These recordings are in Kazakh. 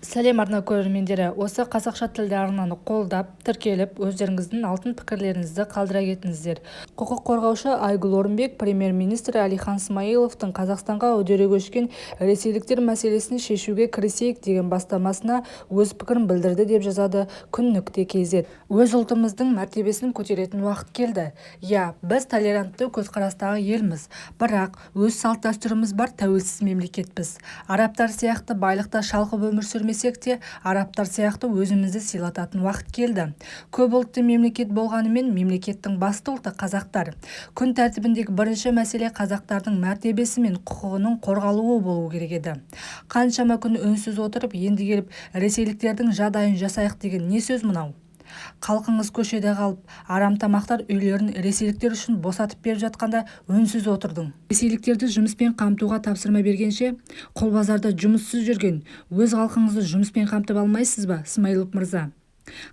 Сәлем, арна көрермендері! Осы қазақша тілді арнаны қолдап, тіркеліп, өздеріңіздің алтын пікірлеріңізді қалдыра кетіңіздер. Құқық қорғаушы Айгүл Орынбек премьер-министр Әлихан Смайыловтың Қазақстанға үдере көшкен ресейліктер мәселесін шешуге кірісейік деген бастамасына өз пікірін білдірді деп жазады күн.нүкте kz. Өз ұлтымыздың мәртебесін көтеретін уақыт келді. Иә, біз толерантты көзқарастағы елміз. Бірақ, өз салт-дәстүріміз бар тәуелсіз мемлекетпіз. Арабтар сияқты байлықта шалқып өмір сүрмесек те, арабтар сияқты өзімізді сыйлататын уақыт келді. Көп ұлтты мемлекет болғанымен, мемлекеттің басты ұлты қазақтар. Күн тәртібіндегі бірінші мәселе қазақтардың мәртебесі мен құқығының қорғалуы болуы керек еді. Қаншама күн үнсіз отырып, енді келіп ресейліктердің жағдайын жасайық деген не сөз мынау? Халқыңыз көшеде қалып, арамтамақтар үйлерін ресейліктер үшін босатып беріп жатқанда үнсіз отырдың. Ресейліктерді жұмыспен қамтуға тапсырма бергенше, құл базарда жұмыссыз жүрген өз халқыңызды жұмыспен қамтып алмайсыз ба, Смайылов мырза?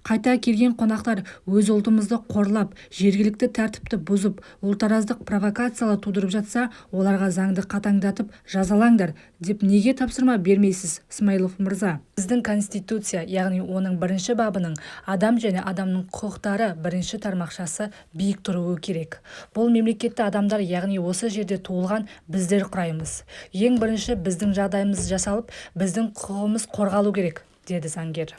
Қайта келген қонақтар өз ұлтымызды қорлап, жергілікті тәртіпті бұзып, ұлтараздық провокациялар тудырып жатса, оларға заңды қатаңдатып, жазалаңдар деп неге тапсырма бермейсіз, Смайылов мырза? Біздің Конституция, яғни оның бірінші бабының адам және адамның құқықтары бірінші тармақшасы биік тұруы керек. Бұл мемлекетті адамдар, яғни осы жерде туылған біздер құраймыз. Ең бірінші біздің жағдайымыз жасалып, біздің құқығымыз қорғалу керек, деді заңгер.